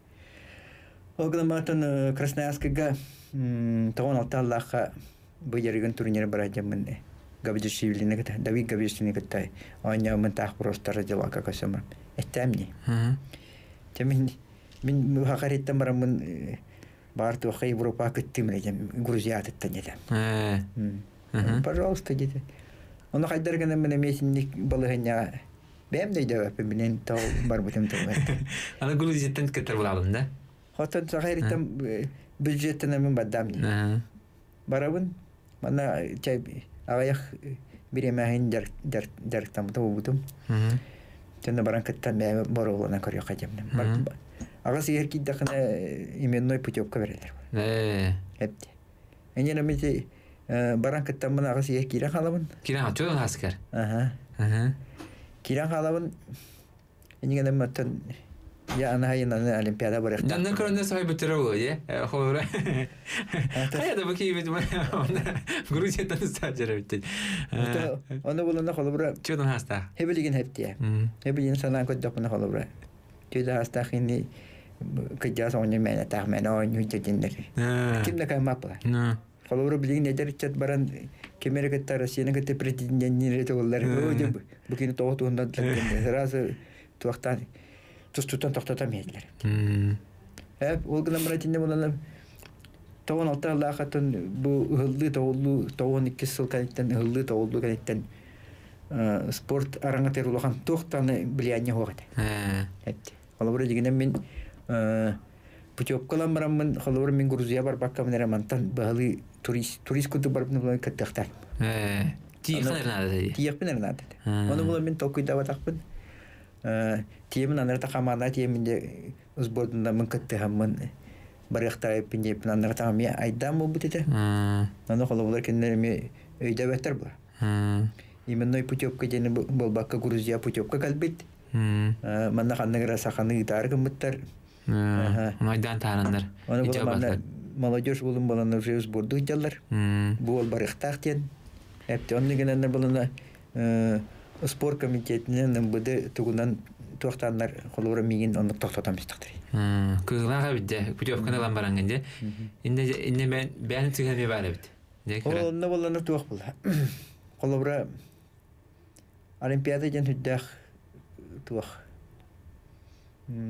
Ол гынан баран Красноярскайга 96 аллаахха бу дьарыгын турнира бараадьаммын Габдишвилини кытта Давид Габдишвилини кытта оонньооммун таах просто дьалака көсөмөр эттэм дии. Чэ мин мин хахариттан бараммын баар туохха Европа кыттым дем Грузия атыттан дедем. Пожалуйста деді. Ону хайдар гынан мен эмиэ итинник балаһынньаҕа Бэйэм да өйдөөбөппүн билин тоҕо барбытым туһугар. Аны Грузияттан кытар булаабын да? Хотон саха ириттэн бюджеттен эмин бардам дии. Барабын. Манна чай аҕыйах бириэмэһин дьарыктаммыта буолбутум. Дьонно баран кыттан бэйэм боруобаланан көрүөххэ диэммин. Аҕыс иһэр киирдэххинэ именной путевка бэрэллэр. Эпти. Эньэн эмити баран кыттаммын аҕыс ийэ киирэн хаалабын. Киирэн хаалчы хаскар. Аха. Киирэн хаалабын. Инигэнем оттон я анаһайын аны олимпиада барыахтаах. Дьоннор көрөннөр соһуйбуттара буолуо дии. Холобура. Хайа да бу киһибит Грузияттан ыстаадьар эбиттин. Ону булана холобура. Чудан хаастаах. Хебилигин хептиэ. Хебилигин санаан көрдөхпүнэ холобура. Чудан хаастаах ини кыдьаас оҕонньор мээнэ мээнэ оонньуу дьэдьиннэр. Ким да каймааппыла. Холобура билигин эдэр ыччат баран ким эрэ кытта Россияны кытта претенденнир этэ бу кини тоҕо туһунан сразу туохтаан тустуттан тохтотон биэрдилэр. Эп ол гынан баран итиннэ буланам тоҕон алта сыллаахаттан бу ыһыллыы тоҕуллуу тоҕон иккис сыл кэнниттэн ыһыллыы тоҕуллуу кэнниттэн спорт араҥатыгар улахан туох даҕаны влияние суох этэ. Этти. Холобура дьигинэн мин путевка ылан бараммын, холобура мин Грузия барбаккабын эрэ мантан быһалыы турист турист курдук барбын булан кыттыахтаах. Тиийиэххин эрэ наада дии. Тиийиэхпин эрэ наада. Ону булан мин толкуйдаабатахпын. Тиэмин анарата хамаана тиэмин де сбордунаммын кыттыһаммын барыахтаайыппын диэппин анарата эмиэ айдаан буолбут этэ. Аны холобулар кинилэр эмиэ өйдөөбөттөр була. Именной путевка диэни буолбакка Грузия путевка кэлбит. Манна ханнык эрэ саханы ыытаары гыммыттар. Майдаан таараннар. Оны манна Молодежь булун балана уже сборду дьаллар. Бу ол барыхтаах диэн. Эпти онны гененнер балана спорт комитетинен МВД тугунан туохтааннар холобура миигин оннук тохтотон бистахтар. Кыылаах эбит дьэ, путевканы ылан бараҥҥын дьэ. Инне инне бэйэн сыһыан баар эбит. Дьэ Ол онно боллана туох була. Холобура Олимпиада диэн үрдээх туох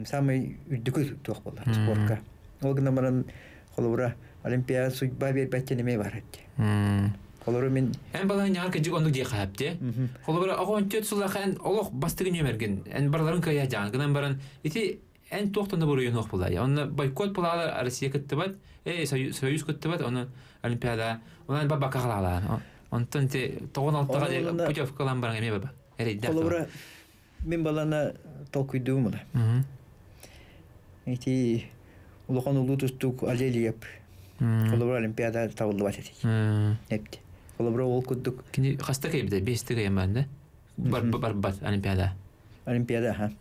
самый үрдүкү туох буолар спортка. Ол гынан баран холобура Олимпиада судьба биэрбэт эмиэ бар этти. Холобура мин Эн балаһын ньаҕар кыдьык оннук диэхэ хэпти. Холобура оҕо 14 сыллаах эн олох бастыгы нүөмэргин эн барыларын кыайа дьаан гынан баран ити эн туохтан да буруйун суох буолаа. Онно бойкот булаалар Россия кыттыбат, Союз кыттыбат, оны Олимпиада онон бабака халаалаан. Онтон те тоҕон алтаға путевка ылан баран эмиэ баба. Эрейдэх. Холобура мин балана толкуйдуум ыла. Ити улахан улуу тустуук Алелиеп холобура Олимпиада табыллыбат этий. Эпти. Холобура ол курдук Кини хаста кэйбитэ? Бесте кэйэмэн да? Бар барбат Олимпиада. Олимпиада ха.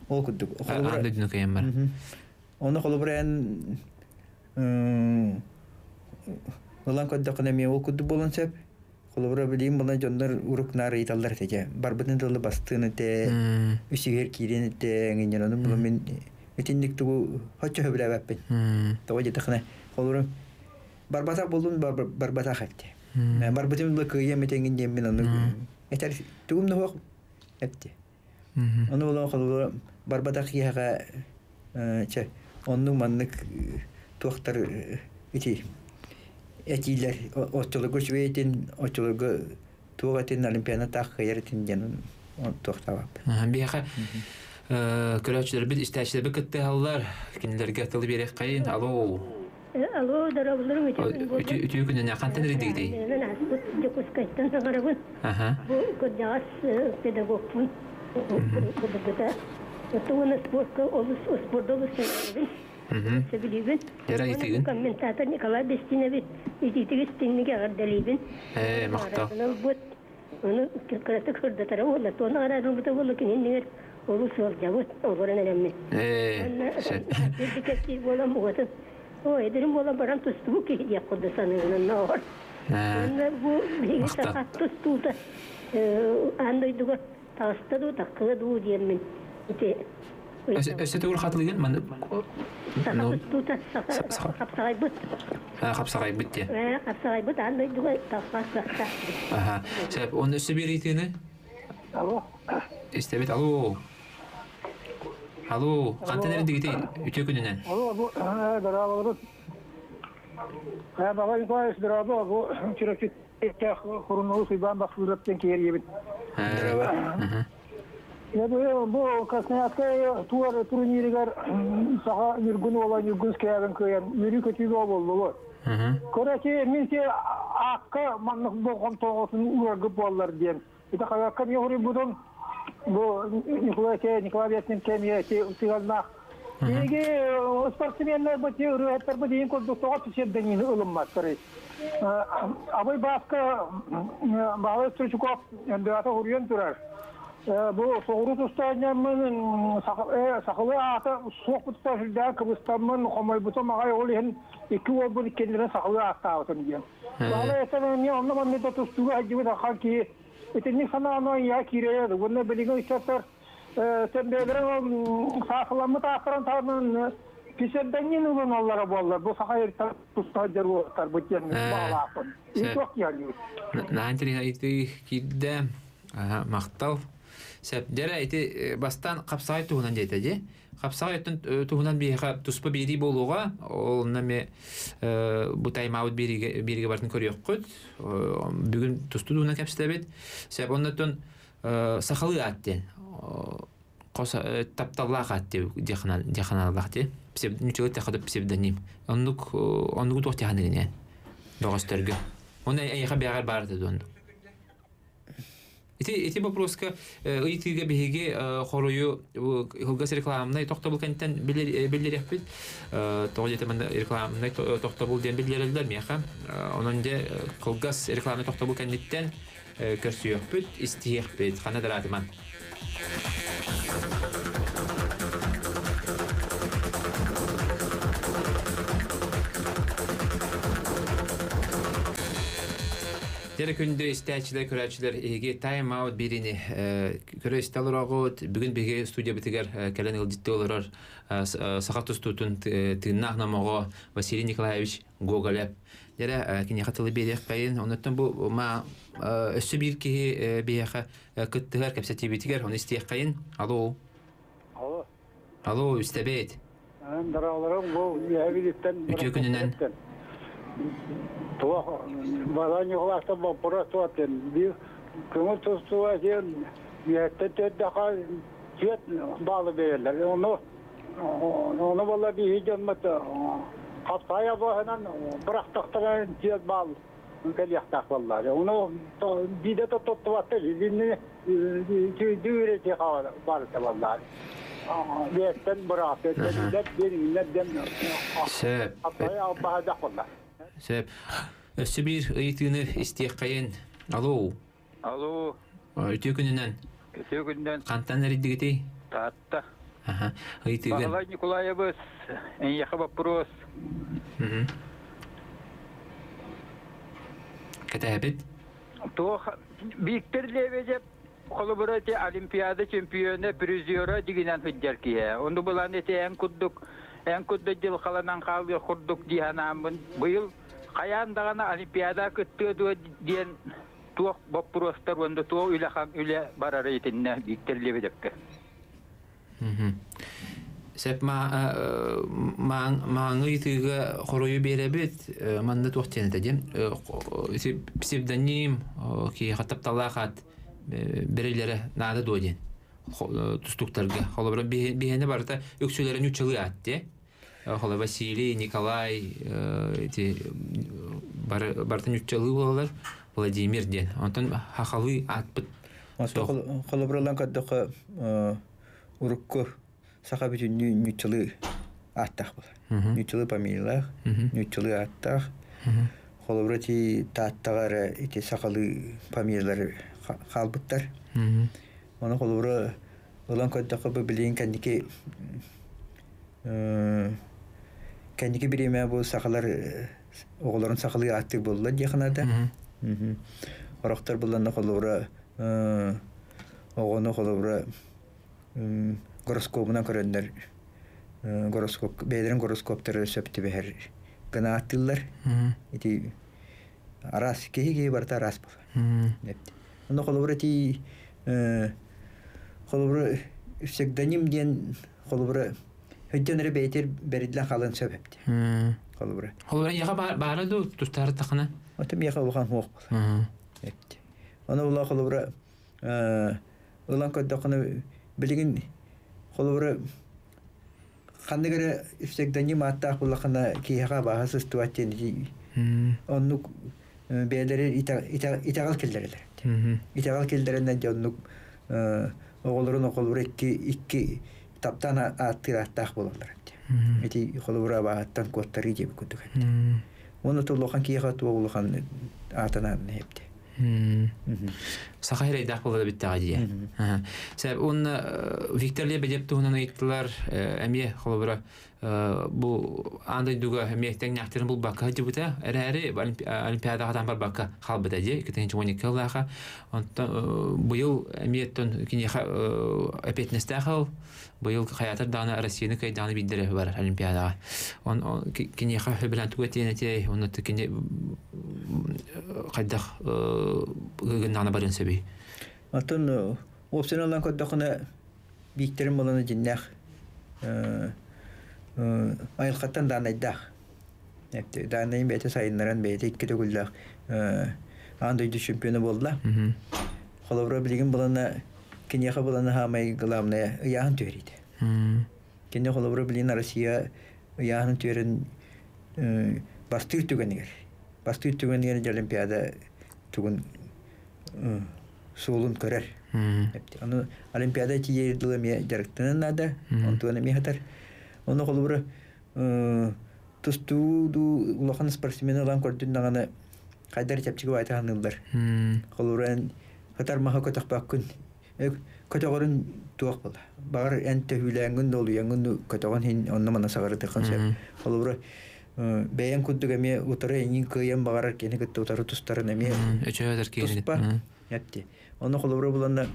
Ол курдук. Холобура Анда кэйэм бар. Оны холобура эн ылан көрдөххүнэ эмиэ ол курдук буолан сөп. Холобура билигин буолан дьоннор урук наар ыйыталлар этэ. Барбытын тылы бастыын этэ, үсүгэр киирэн этэ, эҥиннэр ону булан мин итинник тугу хоччо сөбүлээбэппин. Тоҕо диэтэххинэ, холобура барбатах буоллун барбатах этэ. Барбытым ыла кыайыам этэ эҥин диэммин ону этэр тугум да суох эпти. Ону булан холобура барбатах киһиэхэ чэ оннук маннык туохтар ити этиилэр оччолорго үчүгэй этин оччолорго туох этин олимпиада таах кыайар этин диэн туохтаабаппын. Биһиэхэ көрөөччүлэрбит истээччилэрбит кыттыһаллар кинилэргэ тылы биэриэххэйин алло Алло, дорооболорум үтүө күнүнэн хантан эрийдигитий? Ааспыт Дьокуускайтан саҥарабын. Бу кырдьаҕас педагогпун. Былыргыта уонна спортка олус спорду олус сөбүлүүбүн. Сөбүлүүбүн. Дьара Комментатор Николай Бестинович итиитик истиҥник эҕэрдэлиибин. Ээ, махтал. Ылбыт. Ону кыратык сырдатара буолла. Туона араарылбыта буолла кининнигэр олус ыалдьабыт. Олорон эрэммин. Ээ, сөп. Үрдүкэттии буолан бугатын. Ой, эдэрим буолан баран тустубу киһи диэх курдук саныыбын ноор. Онно бу биһиги саха тустуута аан дойдуга таҕыста дуу, таххыа дуу диэммин ити Өссө төгүл хатылыгын манны саха тустуута хапсаҕайбыт. Хапсаҕайбыт диэн. Хапсаҕайбыт аан дойдуга тахсар кыахтаах. Аха. Сөп. Онно өссө биир ыйытыыны? Алло. Истэбит. Алло. Алло. Хантан эрдигитий? Үтүө күнүнэн. Алло, бу дорооболорут. Баҕа Николаевич, дорообо, бу Чурапчы Хурунолу Суйбаан Бахсыыраттан киэрийэбит. Дорообо. Я бу Красноярскай туор турниригар саха Ньургун уола Ньургун Скрябин кыайан үөрүү көтүүгө боллулу. Көрөти мин те аакка маннык болҕомтоҕотун уураргы буоллар диэн. Ити хайакка ми хоруйбутун бу Николай Николай Вятин кэмиэ сыһыаннаах. Биһиги спортсменнар бу ырыаһыттар бу диин курдук тоҕо псевдоними ылымматтарый. Абый Бааска Баһылай Стручков НДА-та уруйан турар. Бу соҕуруу тустаанньаммын сахалыы аата суохпутуттан сүрдээх кыбыстаммын хомойбутум аҕай ол иһин икки уолбун иккиэннэрин сахалыы ааттаабытым диэн. Баһылай этэн эмиэ онно манна да тустууга сылдьыбыт ахан киһи итинник санааны ийэ киирэрэ уонна билигин ыччаттар тэмбээлэрин саахаламмыт ааттарын таһынан писэрдэннин ылыналлара буоллар бу саха эртэн туста сылдьар уолаттарбыт диэн баҕалаахпын. Туох диэн Наһаа интэриэһинэй киирдэ. Махтал. Сөп. Дьэрэ ити бастаан хапсаҕай туһунан диэтэ дии. Хапсаҕай өттүн туһунан биһиэхэ туспа биэрии буолуоҕа. Ол онно эмиэ бу таймаабыт биэриигэ биэриигэ барытын көрүөххүт. Бүгүн тустуу туһунан кэпсэтэбит. Сөп. Оннотон сахалыы аат диэн хос тапталлаах аат диэханаллаах дии. Ньуччалыы тэхэ псевдоним. Оннук оннугу туох диэханыгын бөҕөстөргө. Оны эйиэхэ бэҕэр баар этэ дуон. Ити ити вопроска ыйытыыга биһиги хоруйу кылгас рекламнай тохтобул кэнниттэн биллэриэхпит. Тоҕо диэтэ манна рекламнай тохтобул диэн биллэрэллэр миэхэ. Онон дьэ кылгас рекламнай тохтобул кэнниттэн көрсүөхпүт, истиһиэхпит. Ханна да Дьэрэ күндү истээччилэр, көрөөччүлэр, эһиги Time Out биэриини көрө истэ олороҕут. Бүгүн биһиги студиябытыгар кэлэн ыалдьыттыы олорор саха тустуутун тыыннаах номоҕо Василий Николаевич Гоголев. Дьэрэ киниэхэ тылы биэриэххэйин. Онуттан бу ма өссө биир киһи биһиэхэ кыттыһар кэпсэтиибитигэр ону истиэххэйин. Алло. Алло. Алло, истэбит. Дороолорум бу үөһэбититтэн Үтүө күнүнэн. Туох Балай Ньукулаастан боппуруос туох диэн биир көҥүл тустууга диэн үөһэттэн төрдөхө түөрт баалы биэрэллэр. Ону ону буолла биһи дьоммут хапсаайа быһынан бырахтахтара түөрт баал кэлиэхтээх буолла. Ону биирдэ да туттубаттар. Итинни дүүрэ барыта буолла. Биэттэн быраап, диэн диэн Сөп. албаһа буолла. Сөп. Өссө биир ыйытыыны истиэххэйин. Алло. Алло. Үтүө күнүнэн. Үтүө күнүнэн. Хантан эрийдигитий? Таатта. Аха. Ыйытыыгын. Баһылай Николаевич, эйиэхэ вопрос. Кэтэһэбит. Туох Виктор Лебедев холобура ити Олимпиада чемпиона, призера дигинэн сылдьар киһи. Ону булан ити эн курдук эн курдук дьылҕаланан хаалыах курдук дии санааммын быйыл хайаан даҕаны Олимпиада кыттыа дуо диэн туох боппуруостар уонна туох үлэ үлэ барара итиннэ Виктор Лебедевкэ. Сөп мааҥы ыйытыыга хоруйу биэрэбит. Манна туох диэн этэ диэн псевдоним киһиэхэ тапталлаах аат бэриллэрэ наада дуо диэн тустууктарга. Холобура биһиэнэ барыта үксүлэрэ нууччалыы аат диэ. Холобура Василий, Николай ити барыта нууччалыы буолалар. Владимир диэн. Онтон хахалыы аатпыт Холобуралаан көрдөххө урукку саха бүтүннүү нууччалыы ааттаах буолар. Нууччалыы фамилиялаах, нууччалыы ааттаах. Холобура ити Тааттаҕа эрэ ити сахалыы фамилиялары хаалбыттар. Ону холобура ылан көрдөххө бу билигин кэнники кэнники бириэмэ бу сахалар оҕолорун сахалыы ааттыыр буолла диэххэ наада. Орохтор булланна холобура оҕону холобура гороскобунан көрөннөр гороскоп бэйэлэрин гороскоптары сөп түбэһэр гына ааттыыллар. Ити араас киһи киһи барыта араас буолар. Онно холобура ити холобура псевдоним диэн холобура өйдөн эрэ бэйэтэр бэриллэн хаалан сөп эбит. Холобура. Холобура яха баара дуу тустаары тахына? Отом яха улахан хуох буолар. Эпти. Оны була холобура ылан көрдөххүнэ билигин холобура ханнык эрэ псевдоним ааттаах буллахына киһиэхэ абааһы сыстыбат диэн оннук бэйэлэри итэҕэл киллэрэллэр. Итэҕэл киллэрэннэр дьэ оннук оҕолорун холобура икки икки таптаан ааттыыр ааттаах буолаллар эбит. Ити холобура абааһыттан куоттарыы диэбит курдук эбит. Уонна улахан киһиэхэ туох улахан аатын аанна эбит. Саха эрэйдээх буолар эбиттэҕэ дии. Сәп уонна Виктор Лебедев туһунан ыйыттылар эмиэ холобура бу аан дойдуга эмиэ тэҥнээхтэрин булбакка сылдьыбыта эрээри Олимпиадаҕа таан барбакка хаалбыта дии 2012 сыллаахха. Онтон быйыл эмиэ оттон киниэхэ эппиэтинэстээх ыл быйыл хайаатар даҕаны Россияны кыайдаҕына биирдэрэ барар Олимпиадаҕа. Он киниэхэ сөбүлээн тугу этиэн этиэй, онно кини хайдах гыннаҕына барыан сөбүй? Оттон уопсайынан ылан көрдөххүнэ Бииктерин буолана дьиннээх айылҕаттан даанайдаах. Даанайын бэйэтэ сайыннаран бэйэтэ икки төгүллээх аан дойду чемпиона буолла. Холобура билигин булана киниэхэ булана хаамай главное ыйааһын түһэриитэ. Кини холобура билигин Россия ыйааһынын түһэрин бастыыр түгэнигэр бастыыр түгэнигэр Олимпиада тугун суолун көрөр. Ону Олимпиада тиийэр дылы эмиэ дьарыктанан наада, онтуган эмиэ хатар. Ону холобура тустуу дуу улахан спортсмен ылан көрдүн даҕаны хайдар чэпчэки баайта саныыллар. Холобура эн хатар маһы көтөхпөккүн. Көтөҕөрүн туох була. Баҕар эн төһүүлээҥҥин да олуйаҥҥын көтөҕөн иһин онно-манна саҕарытыаххын сөп. Холобура Бэйэҥ курдук эмиэ утары эйигин кыайан баҕарар киһини кытта утары тустарын эмиэ Өчөһөтөр киһини. Туспа. Эпти. Онно холобура буланна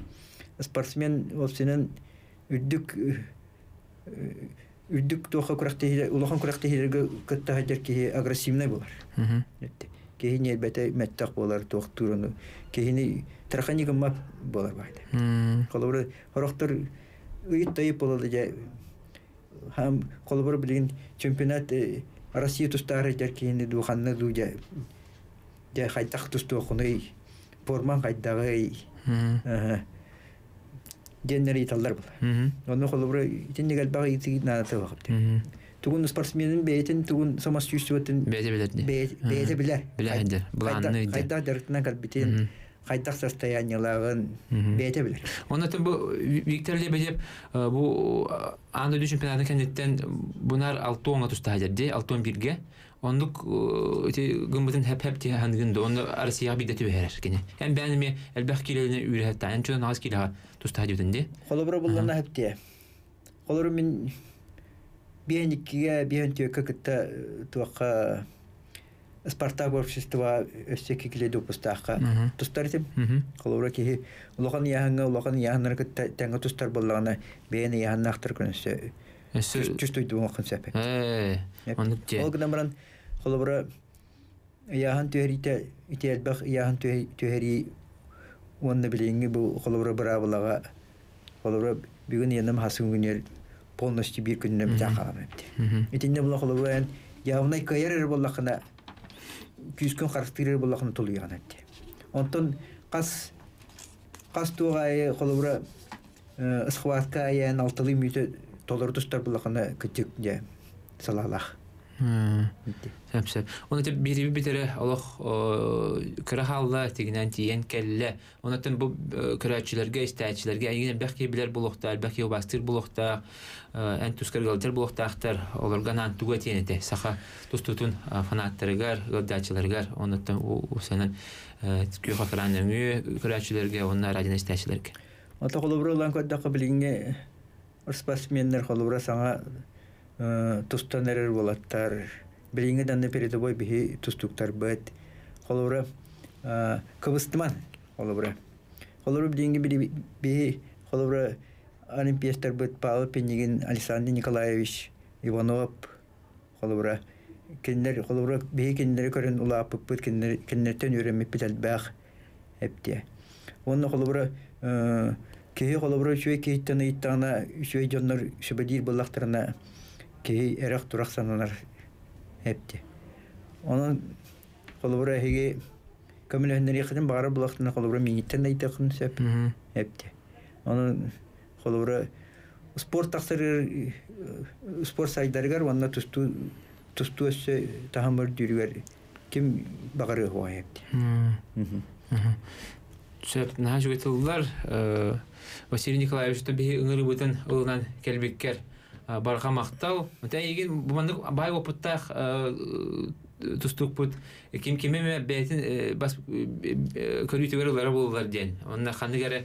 спортсмен вовсенен үрдүк үрдүк туохха күрэхтэһиилэр улахан күрэхтэһиилэргэ кытта сылдьар киһи агрессивнай буолар. Эпти. Киһи ньиэрбэтэ мөттөх буолар туохтуур ону киһини трахани гыммат буолар баайда. Холобура сорохтор ыйыт-тайып буолалар дьэ холобура билигин чемпионат Россия тустаары дьэр киһини дуу ханна дуу дьэ дьэ хайдах тустуоххунуй форман хайдаҕый диэннэр ыйыталлар була. Онно холобура итинник элбэх ыйытыы наадата суох эбит. Тугун спортсменын бэйэтин тугун самочувствиетын Бэйэтэ билэр дии. Бэйэтэ билэр. Билэр Былаанны Хайдах дьарыктанан кэлбитин, хайдах состояниелааҕын бэйэтэ билэр. Онон бу Виктор Лебедев бу аан дойду чемпионатын кэнниттэн бунар алтуоҥа тустаһа дии, алтуон бииргэ. Оннук ити гыммытын хэп-хэп тиһэ хангын да, онно Россияҕа биирдэ түбэһэрэр кини. Эн бэйэн эмиэ элбэх киилэни үүрэһэттаан, эн чудан аҕыс киилэҕэ тустаһа диэбитин дии. Холобура буллана хэптиэ. Холобура мин биэн иккигэ, биэн түөккэ кытта туохха Спартак общество өссө икки допустаахха тустар этим. Холобура киһи улахан ыйааһыҥҥа улахан ыйааһыннары кытта тэҥҥэ тустар буоллаҕына бэйэн ыйааһыннаахтар көнөссө чувствуйдуоххун сөп. Оннук дьэ. Ол гынан баран холобура ыйааһын түһэриитэ ити элбэх ыйааһын түһэрии уонна билиҥҥи бу холобура быраабылаҕа холобура бүгүн ыйаным хасын күнүөр полностью биир күнүнэн бүтэн хаалар эбит. Итиннэ була холобура эн явнай кыайар эрэ буоллаххына күүскүн харыстыыр эрэ буоллаххына тулуйаҕын эбит. Онтон хас хас туох аайы холобура схватка айаан алталыы мүнүүтэ толору тустар буоллаххына кырдьык дьэ салаалаах. Сөп сөп. Оны бириби битере олох кыра хаалла тигинэн тиийэн кэллэ. Онон бу көрөөччүлэргэ, истээччилэргэ эйигин элбэх киһи билэр буолуохтаах, элбэх киһи убаастыыр буолуохтаах, эн тускар ыалдьар буолуохтаахтар. Олорго анаан тугу этиэн этэ? Саха тустуутун фанаттарыгар, ыалдьааччыларыгар, оннуттан усанан күөх экран өҥүө көрөөччүлэргэ уонна радио истээччилэргэ. Ото холобура ылан көрдөххө билиҥҥи спортсменнар холобура саҥа тустан эрэр уолаттар билиҥҥи данны передовой биһи тустуктарбыт холобура кыбыстыман холобура холобура билиҥҥи биһи холобура олимпиецтарбыт Павел Пинигин Александр Николаевич Иванов холобура кинилэр холобура биһи кинилэри көрөн улааппыппыт кинилэртэн үөрэммиппит элбэх эптиэ уонна холобура киһи холобура үчүгэй киһиттэн ыйыттаҕына үчүгэй дьоннор сүбэлиир буоллахтарына киһи эрэх-турах сананар эптиэ онон холобура эһиги көмөлөһүннэриэххитин баҕарар буоллахтарына холобура миигиттэн ыйытыаххын сөп эптиэ онон холобура спорт тахсарыгар спорт сайдарыгар уонна тустуу тустуу өссө таһым үрдүүрүгэр ким баҕарыа суоҕа эбит. Сөп, наһаа үчүгэй тыллар. Василий Николаевич биһи ыҥырыыбытын ылынан кэлбиккэр барҕа махтал. Эйигин бу маннык баай уопуттаах тустукпут ким кими эмэ бэйэтин бас көрүүтүгэр ылара буоллар диэн. Онно ханнык эрэ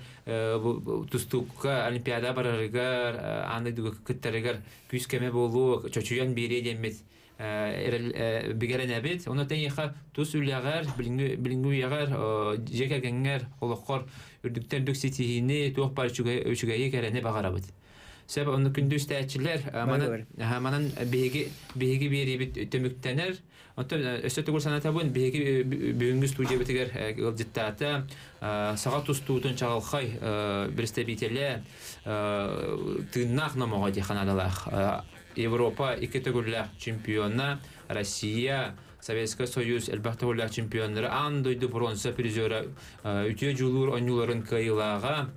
тустукка олимпиада барарыгар, аан дойдуга кыттарыгар күүс кэмэ буолуо, чочуйан биэриэ диэммит бигэрэнэбит. Онон эйиэхэ тус үлэҕэр, билиҥҥи үйэҕэр, дьиэ кэргэҥҥэр, олоххор үрдүктэн үрдүк ситиһиини, туох баар үчүгэйи кэрэни баҕарабыт. Сөп, онно күндү истээччилэр, манан биһиги биһиги биэриибит түмүктэнэр. Оттон өссө тугу санатабын, биһиги бүгүҥҥү студиябытыгар ыалдьыттаата саха тустуутун чаҕылхай представителэ тыыннаах номоҕо диэх наадалаах Европа икки төгүллээх чемпиона, Россия, Советскай Союз элбэх төгүллээх чемпионнара, аан дойду бронза призера, үтүө дьулуур оонньууларын кыайыылааҕа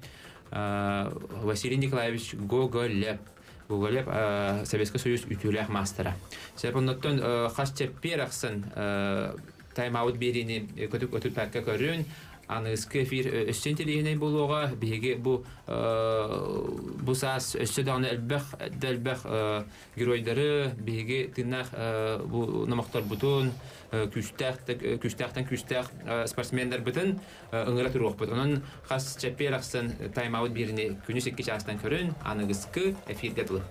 Василий Николаевич Гоголев. Гоголев Советскай Союз үтүөлээх маастара. Сөп оннуттан хас чэппиэр ахсын тайм-аут биэриини көтүк өтүппэккэ көрүн, аныгыскы эфир өссө интэриэһинэй буолуоҕа. Биһиги бу бу саас өссө даҕаны элбэх да элбэх геройдары биһиги тыыннаах бу номохторбутун күүстээх күүстээхтэн күүстээх спортсменнарбытын ыҥыра туруохпут. Онон хас чэппиэр ахсын тайм-аут биэрини күнүс икки чаастан көрүн, аныгыскы эфиргэ дылы.